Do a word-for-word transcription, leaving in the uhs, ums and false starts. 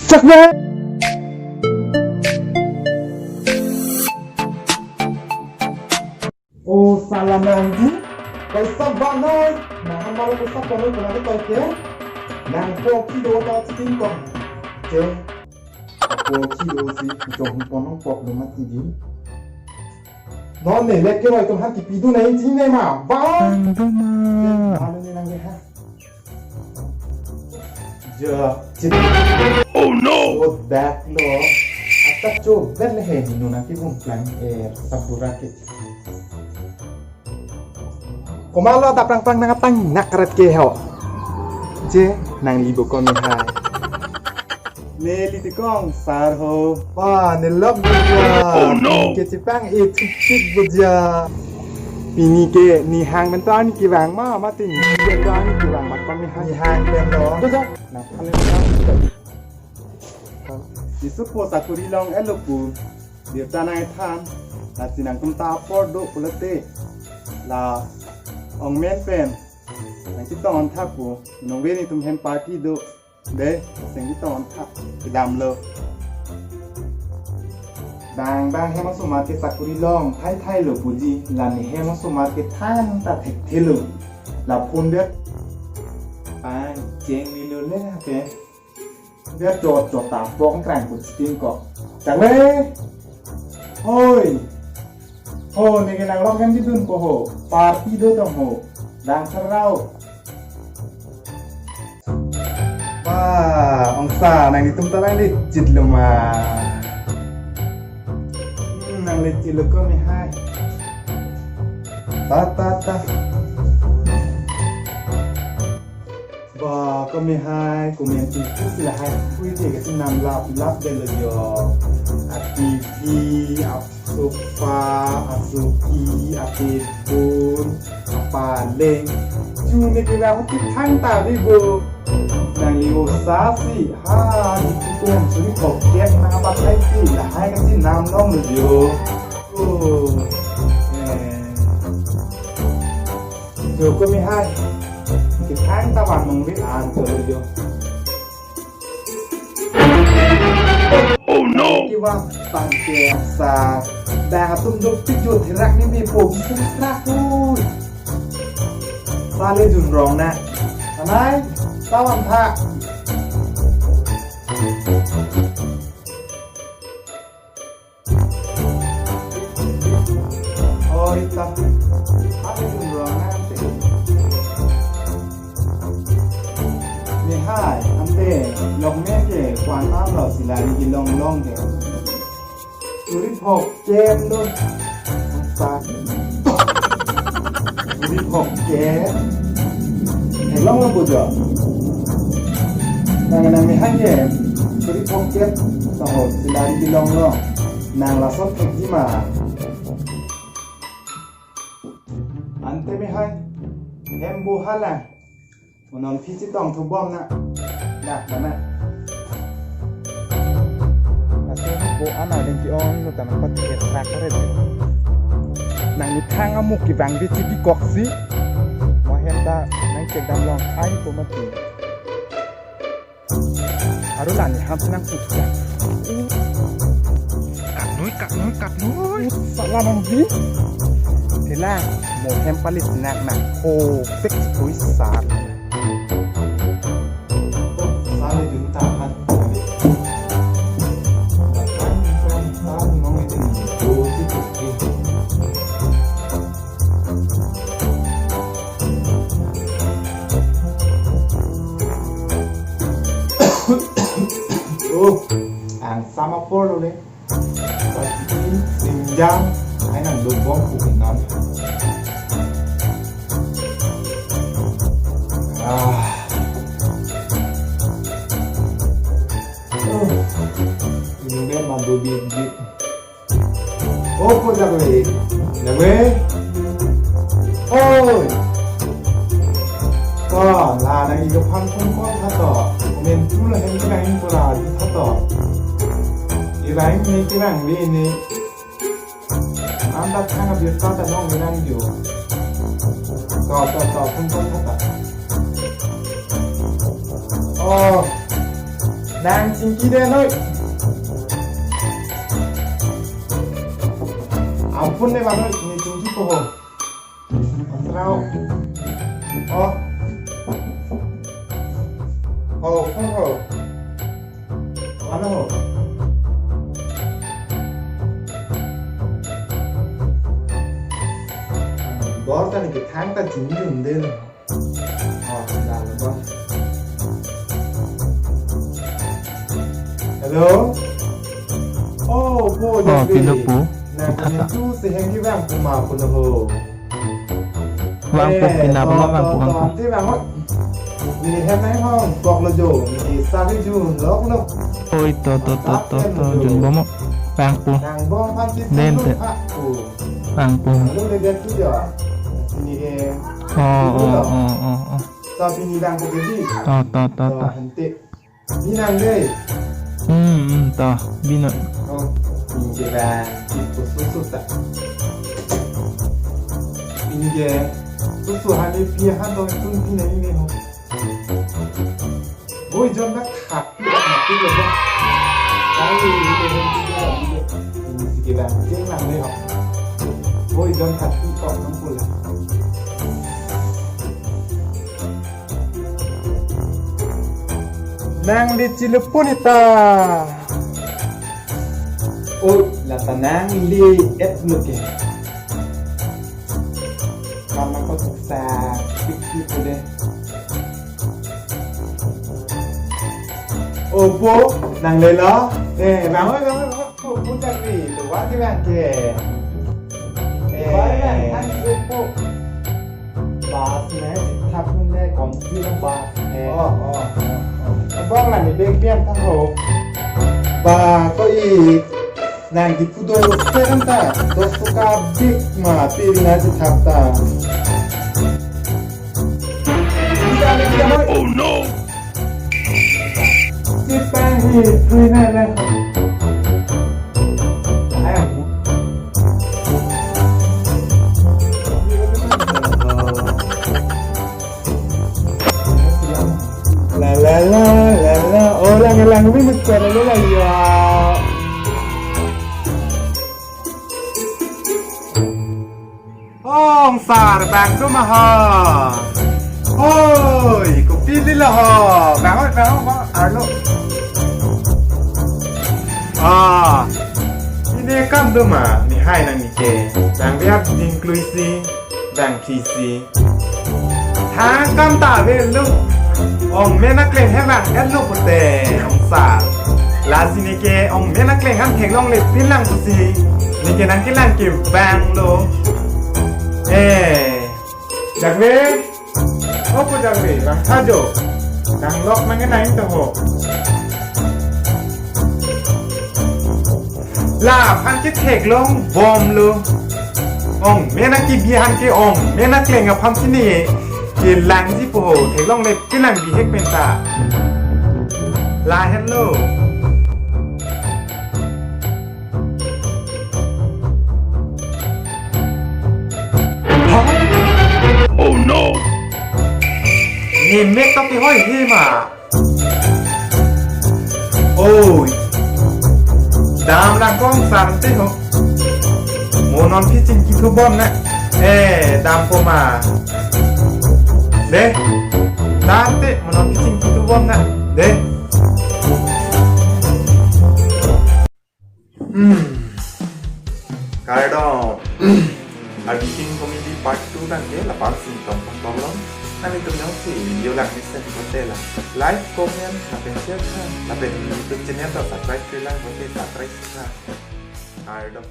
Chak na. O sala nangji, paisa banai, nang hamar paisa kono kono ke toike, nang poki do ta chitin kong. Che, poki do si, jong ponong pok do mati di. Non ne lek ke roi tum han kipi do nai jine ma. Bang. Ang do ma. Malu ne nang ha. Ja, chit. Oh no! What that lo? Ata cho ben le he nuna ki bung plang eh sabura ke. Komatlo ta prang prang nang atang nak karet ke ho. Je nang libo ko mi hai. Neli tikong sar ho. Wah, nelok juga. Oh no. Kechipang e thupik buja. Pini ke nihang mentan kivang ma, mati ni ke tan kivang mat kami hai. Nihang pen lo. Buja. Nah, kami mentan. Di supo sakuri long elo pu. Di tanai than. La sinang tum ta apor do pulate. La ong men pen. Nang kitong thak pu. Nong ve ni tum hem party do. De, seng di ton tha, kedam lo. Bang, bang, hem asomar ke sakuri long, thai thai lo puji, la ne hem asomar ke than ta thekthe lo. La phone det. Bang, cheng ni lo le ha ke. Det chot chot ta pong krang ku chitin ko. Chak le. Hoi. Ho, ne ke nang long hem di dun ko ho. Party do tong ho. Dang serau. Wah, ongsa nang itum ta lang lecit lo ma. Hmm, nang lecit lo ko mi hai. Ta, ta, ta. Wah, ko mi hai, ko mi anti tu sila hai. Kui te ke tu nam lap, lap de lo jo. A T V, a sofa, asoki, atebul, apaleng. Chu ne ke la huti thang ta di go. Nangli osa si, ha, ni kukum suri pocket nang apat hai si, lahai kasi nam nong lo jo. Oh, eh. Jo ko mi hai. Kithang ta van mong rit an jo lo jo. Oh no! Iwa tangke sa. Dah atum dopik jo therak ni mi po bisa therak tu. Sale jun rong na. Anai, tawan tha. Oi ta. Ate dun rong ante. Ni hai, ante, lok me ke, kwan am lo sila ni long long ke. Suri phok kem do. Sa. Suri phok kem. Theklong lo pujo. Nang nang mi hai ke. Suri phok kem. Taho sila ni long long. Nang lason thek di ma. Ante mi hai. Hem bo hala. Unon phi chetong thubom na. Dak mana. Aso ko ana deng ki ong no tanang pat ke rak red. Nang ni thang amuk kevang di chiki koksi. Mo hem ta nang cek dam long ai ko mati. Aru la ni ham senang putya. Katnoi, katnoi, katnoi. Sala nang di. Tela mo hem pali senang nang ko pek koi sar. Sale jun tahan. Tahan, tahan, tahan, nong itu. Oh, itu. Oh, ang sama polo le. Pasti sinjang, ay nang lubong kukinan. Ah. Oh. Ini dia mandu bibit. Oh, ko jagwe. Jagwe. Oi. Ko, la nang iga phang phang ko tha to. Men tu la hem kina in ko la di tha to. Ilang ni kina ni ni. Anda thang abi ta ta nong nang jo. To, to, to, phang phang tha to. Oh. Bang chingki dei noi. Ampun dei bang noi, ne chingkipo ho. Asrao. Oh. Oh, phone ho. Mane ho? Bor ta ne kethang ta chingki un dei. Oh, dah, dah. Hello? Oh, po, oh, jadi. Pilo po? Nang kami tu seheng ki bang kuma pulo ho. Bang po, eh, pina to, bang to, po, bang to, po. Ante bang ho. Ne hem nang hong, bok lo jo. Ne sa ke jun lok lo. Oi, to, to, to, to, to, jun bom. Bang po. Nang bom phan si den tu te. Pak po. Bang po. Lalu dia tu jo. Sini ke. Oh, oh, oh, oh, oh. To pini bang ko jadi. To, to, to, to. Ante. Ni nang dei. Hmm, hmm, to. Bino. Oh, pini ke bang. Ipo susu ta. Pini ke. Susu hani pi han dong tun pini ini ho. Boi jon dak khak, khak lo ba. Kali ini ke bang, ini si ke bang, jeng lang le ho. Boi jon khak, khak nang pula. Nang di chilepon ita. Oh, lata nang di et lo ke. Karena ko tuksa pik pik ko dei. Oh, po, nang lelo. Eh, bang oi, bang oi, bang oi. Po, po, cak ri. Tuan ke bang ke. Eh, bang, kan po, po. Bas ne, thap ne, kom si lo bas ne. Oh, oh, oh, oh. Bang la ni bek biam thang ho. Ba, ko i. Nang di pudo seven ta, dos toka big ma, piri na si thap ta. Oh no! Si pang hi, tui na na. Ayo. La la la la la. Oh, lang lang mi mesti ada lo lah ya. Ong sar bang tu maha. Oi, kopi lilo ho. Bang oi, bang oi, bang oi, arlo. Ah, ini kam tu ma, ni hai nang ni ke. Bang biar ding klui si, bang ki si. Thang kam ta avelo. Ong mena kleng he bang et lo pute ong sa. Lasi ne ke ong mena kleng han theklongle pin lang pusi. Ne ke nang kelang ke bang lo. Eh, Jakve. Oh, po Jakve, bang tha jo. Nang lok nang nang to ho. Laphan ke theklong bom lo. Ong mena kebi han ke ong mena kleng aphan si ne kelangji po ho, theklongle kelang bihek pen ta. Lahenlo. Oh no! Ne mek to kehoi he ma. Oi. Dam lang kong sar te ho. Mo non phi chingki thu bom na. Eh, dampo ma. Dei. Dam te, mo non phi chingki thu bom na. Dei. Hmm. Kardom. Arbi King Comedy Part two tangte lapar si tong tong tong long. Nanglitum jongsi video lang mesen kote la like, comment, lapen share tha. Lapen YouTube channel ta subscribe kri lang kote subscribe tha. Kardom.